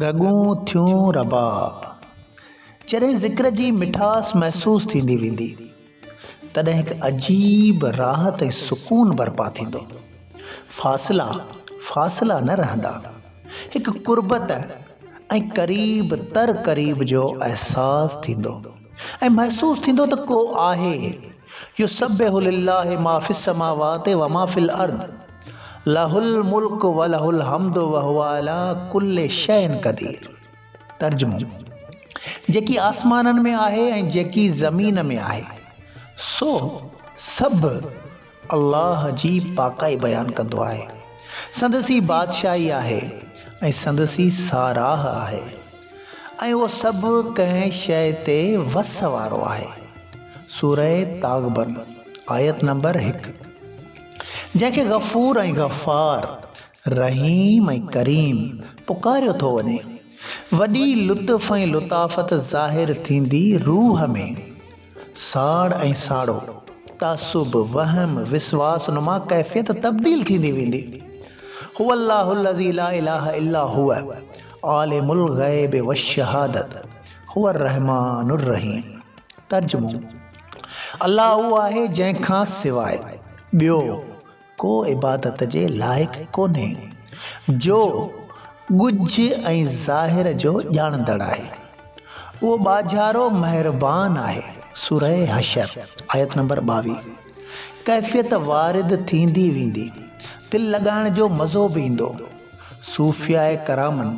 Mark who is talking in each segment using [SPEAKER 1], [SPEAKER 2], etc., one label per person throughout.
[SPEAKER 1] رڳون ٿيون رباب. جڏهن ذڪر جي مٺاس محسوس ٿيندي ويندي، تڏهن هڪ عجيب راحت ۽ سڪون برپا ٿيندو. فاصلا فاصلا نه رهندا. هڪ قربت ۽ قريب تر قريب جو احساس ٿيندو ۽ محسوس ٿيندو ته ڪو آهي. يسبح لله ما في السماوات وما في الارض له الملڪ وله الحمد وهو علي ڪل شيء قدير. ترجمو، جيڪي آسمانن ۾ آهي ۽ جيڪي زمين ۾ آهي، سو سڀ الله جي پاڪائي بيان ڪندو آهي. سندس ئي بادشاهي آهي ۽ سندس ئي ساراهه آهي ۽ اهو سڀ ڪنهن شيء تي وس وارو آهي. سوره تغابن، آيت نمبر هڪ. جنهن کي غفور ۽ غفار، رحيم ۽ ڪريم پڪاريو ٿو وڃي. وڏي لطف ۽ لطافت ظاهر ٿيندي روح ۾. ساڙ ۽ ساڙو، تعصب، وهم، وسواس نما ڪيفيت تبديل ٿيندي ويندي. هو الله الذي لا اله الا هو عالم الغيب والشهادت هو الرحمٰن الرحيم. ترجمو، الله اهو آهي جنهن کان سواء ٻيو ڪو عبادت جي لائق ڪونهي، جو ڳجهه ۽ ظاهر جو ڄاڻندڙ آهي. اهو ٻاجهارو مهربان آهي. سوره حشر، آيت نمبر 22. ڪيفيت وارد ٿيندي ويندي. دل لڳائڻ جو مزو به ايندو. صوفياء ڪرامن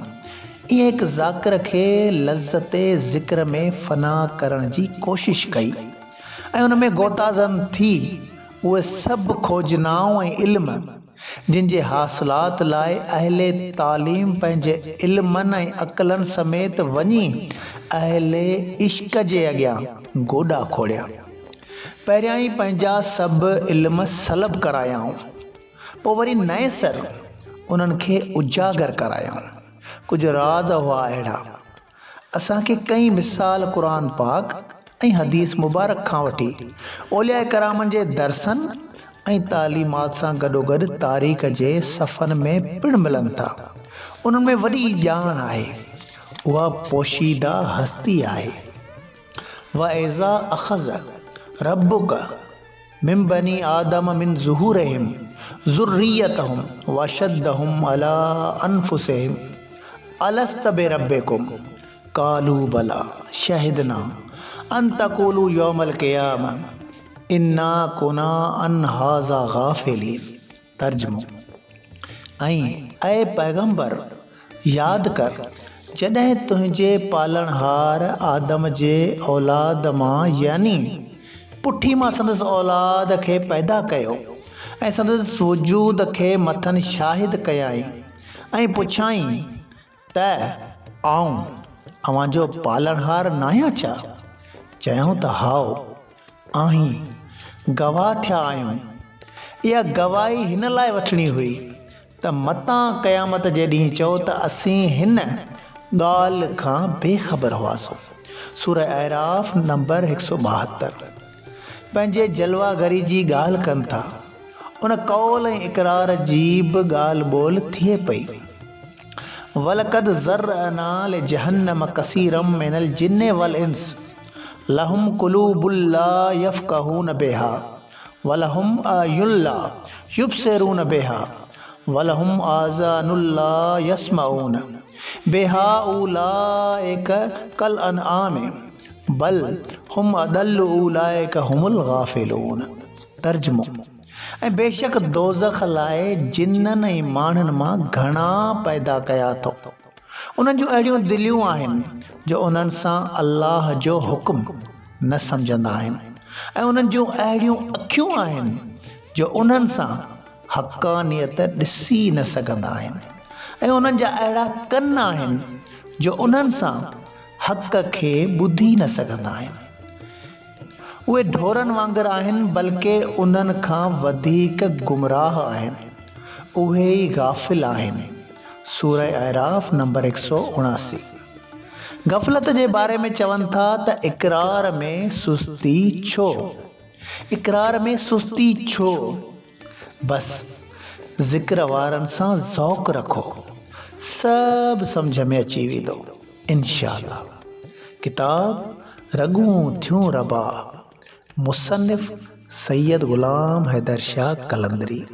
[SPEAKER 1] ائين هڪ ذاڪر کي لذت ذڪر ۾ فنا ڪرڻ جي ڪوشش ڪئي ۽ ان ۾ غوطه زن ٿي اهي سڀ کوجنائون ۽ علم، جن جي حاصلات لاء اهل تعليم پنهنجي علمن ۽ عقلن سميت وڃي اهل عشق جي اڳيان گوڏا کوڙيا. پهريائين پنهنجا سڀ علم سلب ڪرايائون، پوء وري نئين سر انهن کي اجاگر ڪرايائون. ڪجهه راز هئا اهڙا. اسان کي ڪئين مثال قرآن پاڪ ۽ حديث مبارڪ کان وٺي اولياء ڪرامن جي درسن ۽ تعليمات سان گڏوگڏ تاريخ جي صفحن ۾ پڻ ملن ٿا. انهن ۾ وڏي ڄاڻ آهي. اها پوشيده هستي آهي. واذا اخذ ربک من بني آدم من ظهورهم ذريتهم واشهدهم علي انفسهم الست بربڪم قالوا بلي شهدنا ان تقولوا يوم القيامة انا ڪنا عن هذا غافلين. ترجمو، ۽ اي پيغمبر! ياد ڪر، جڏهن تنهنجي پالڻهار آدم جي اولاد مان يعني پٺي مان سندس اولاد کي پيدا ڪيو ۽ سندس وجود کي مٿن شاهد ڪيائين ۽ پڇيائين ته آئون اوهان جو پالڻهار ناهيان ڇا؟ چيائون ته هائو، آهين، گواهه ٿيا آهيون. اها گواهي هن لاء وٺڻي هئي ته متان قيامت جي ڏينهن چئو ته اسين هن ڳالهه کان بي خبر هئاسون. سوره اعراف نمبر 172. پنهنجي جلوه گري جي ڳالهه ڪن ٿا. ان قول ۽ اقرار جي به ڳالهه ٻولهه ٿئي پئي. ولقد ذرأنا لجهنم ڪثيرا من الجن والانس لهم قلوب لا يفقهون بها ولهم اعين لا يبصرون بها ولهم آذان لا يسمعون بها اولئک کالانعام بل هم اضل اولئک هم الغافلون. ترجمو، ۽ بيشڪ دوزخ لاء جنن ۽ ماڻهن مان گهڻا پيدا ڪيا اٿو. انهن جون اهڙيون دليون آهن جو انهن سان الله جو حڪم نه سمجهندا آهن ۽ انهن جون اهڙيون اکيون آهن جو انهن سان حقانيت ڏسي نه سگهندا آهن ۽ انهن جا اهڙا ڪن آهن جو انهن سان حق کي ٻڌي نه سگهندا آهن. اهي ڍورن وانگر آهن بلڪه انهن کان وڌيڪ گمراهه آهن، اهي ئي غافل آهن. سوره اعراف نمبر 179. غفلت جي باري ۾ چون ٿا ته اقرار ۾ سستي ڇو؟ اقرار ۾ سستي ڇو؟ بس ذڪر وارن سان ذوق رکو. سڀ سمجهه ۾ اچي ويندو انشاء الله. ڪتاب رڳون ٿيون رباب، مصنف سيد غلام حيدر شاهه قلندري.